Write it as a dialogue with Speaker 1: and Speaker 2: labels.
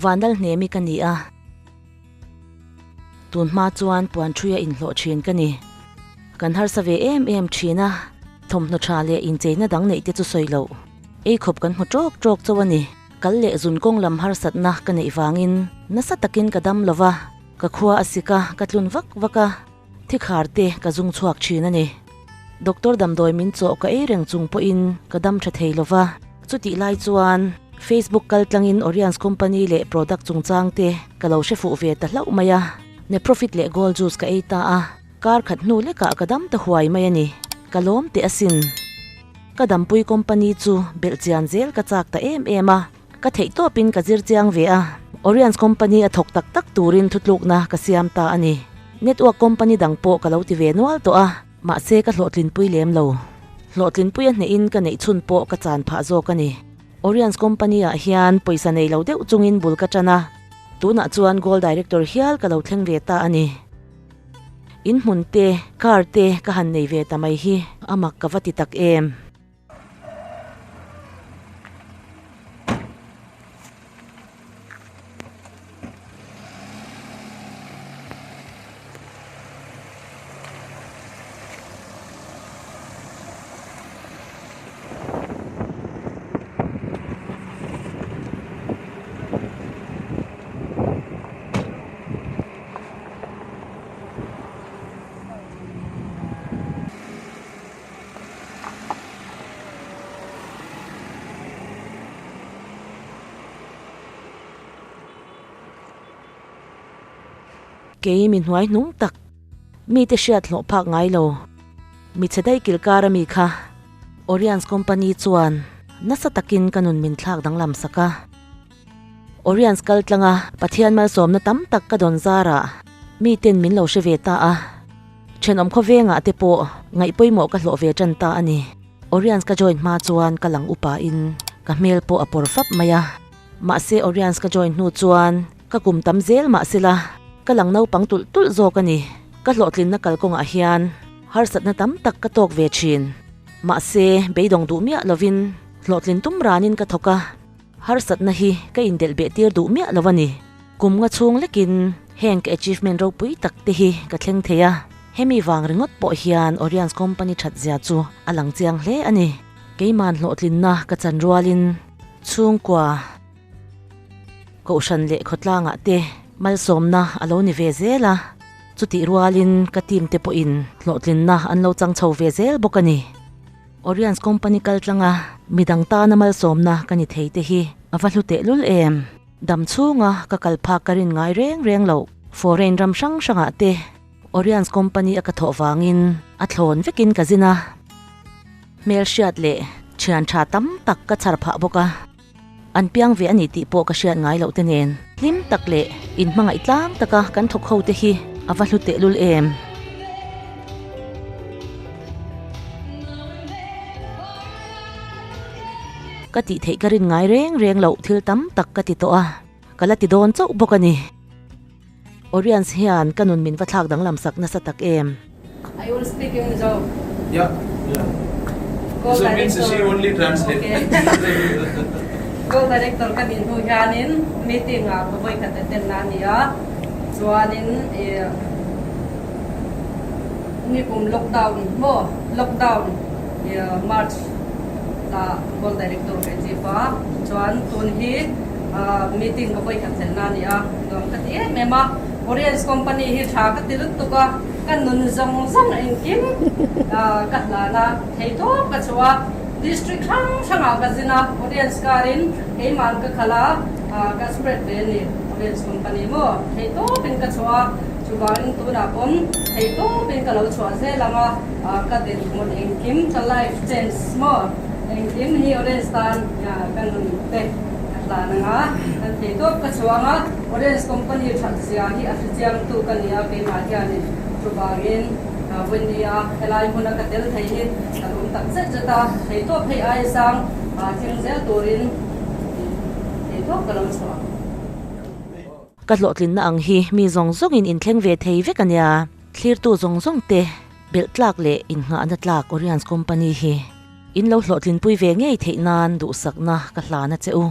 Speaker 1: Vanlal hnemi ka ni a. Tun hma chuan puan thuia inhlawh thin ka ni. Kan harsa ve em em thin a, thawmhnaw tha leh incheina dang neih te chu sawi loh. Ei khawp kan hmu tawk tawk chauh a ni. Kal leh zun kawng lam harsatna ka neih vangin nasa takin ka dam lo va, ka khua a sik a, ka tlun vak vak a, thikhar te ka zung chhuak thin a ni. Doctor damdawi min chawh ka ei reng chung pawhin ka dam tha thei lo va, chutih lai chuan Facebook kal tlangin Oriens company leh product chungchang te ka lo hre fuh ve ta hlauh mai a, Neprofit leh Gold Juice ka ei ta a, kar khat hnu lekah ka dam ta huai mai a ni, ka lawm teh asin. Ka dampui company chu belh chian zel ka chak ta em em a, ka theih tawpin ka zir chiang ve a, Oriens company a thawk tak tak turin thutlukna ka siam ta a ni. Network company dang pawh ka lo ti ve nual tawh a, mahse ka hlawhtlinpui lem lo. Hlawhtlinpui a hnehin ka neih chhun pawh ka chan phah zawk a ni. Oriens company ah hian pawisa nei lo deuh chungin bul ka tan a, tunah chuan Gold Director hial ka lo thleng ve ta a ni. In hmun te, car te ka han nei ve ta mai hi a mak ka va ti tak em. Kei mi hnuai hnung tak, mite hriat hlawh phak ngai lo, mi chhe daih kilkar ami kha Oriens Company chuan nasa takin ka nun min thlak danglam sak a. Oriens kal tlanga Pathian malsawmna tam tak ka dawn zarah miten min lo hre ve ta a, thenawm khawvengah te pawh ngaih pawimawh ka hlawh ve tan ta a ni. Oriens ka join hma chuan ka lang upa in ka hmel pawh a pawr fap mai a, mahse Oriens ka join hnu chuan ka kum tam zel mahsela ka lang naupang tulh tulh zawk a ni. Ka hlawhtlinna kalkawngah hian harsatna tam tak ka tawk ve thin, mahse beidawng duh miah lovin hlawhtlin tum ranin ka thawk a. Harsatna hi ka indelh beh tir duh miah lo a ni. Kum nga chhung lekin heng ka achievement ropui tak te hi ka thleng thei a, hemi vang ringawt pawh hian Oriens company that zia chu a lang chiang hle a ni. Keiman hlawhtlinna ka chan rualin chhungkua, kohhran leh khawtlangah te malsawmna a lo ni ve zel a, chutih rualin ka team te pawhin hlawhtlinna an lo chang chho ve zel bawk a ni. Oriens company kal tlanga midang tana malsawmna ka ni thei te hi a va hlu tehlul em? Dam chhunga ka kal phak ka rin ngai reng reng loh. Foreign ram hrang hrangah te Oriens company a ka thawh vangin a thlawn vekin ka zin a, hmelhriat leh thian tha tam tak ka chhar phah bawk a, an piang ve a ni tih pawh ka hriat ngai loh te nen hlim tak leh inhmangaih tlang taka kan thawk ho te hi a va hlu tehlul em. Ka tih theih ka rin ngai reng reng loh thil tam tak ka ti tawh a, ka la ti dawn chauh bawk a ni. Oriens hian ka nun min va thlak danglam sak nasa tak em?
Speaker 2: I will speak in Mizo.
Speaker 3: Yeah, yeah.
Speaker 2: Gold
Speaker 3: So means
Speaker 2: director.
Speaker 3: she only translate.
Speaker 2: Okay. Gold director kan in hnu hianin meeting ah ka vawi khat attend na a ni a. Chuanin eh nikum lockdown maw lockdown eh March tla gold director ka chief a. Chuan tun hi ah meeting ka vawi khat thlen na a ni a. Nuam ka ti em em a. Oriens company hi tha ka ti lutuk a. Ka nun zawng zawng engkim ka hlan a, thei tawp ka chhuah a, district hrang hrangah ka zin a, audience karin keimahn ka khalh a, ka spread ve a ni, audience company maw thei tawpin ka chhuah a, chuvangin tunah pawn thei tawpin ka lo chhuah zel ang a, ka dinhmun engkim ka life change maw engkim hi audience tan ka nun te ka hlan ang a, kan thei tawp ka chhuah ang a. Orange company that zia hi a hrechiangtu ka ni a, keimah hianin chuvangin Vawnia helai hmuna ka tel thei hi ka lawm tak zet zet a, theitawp hei ai sang thleng zel turin theitawp ka lo chhuah.
Speaker 1: Ka hlawhtlinna ang hi mi zawng zawngin inthleng ve thei vek a nia, thlirtu zawng zawng te belh tlak leh innghahna tlak Oriens company hi in lo hlawhtlinpui ve ngei theih nan duhsakna ka hlan a che u.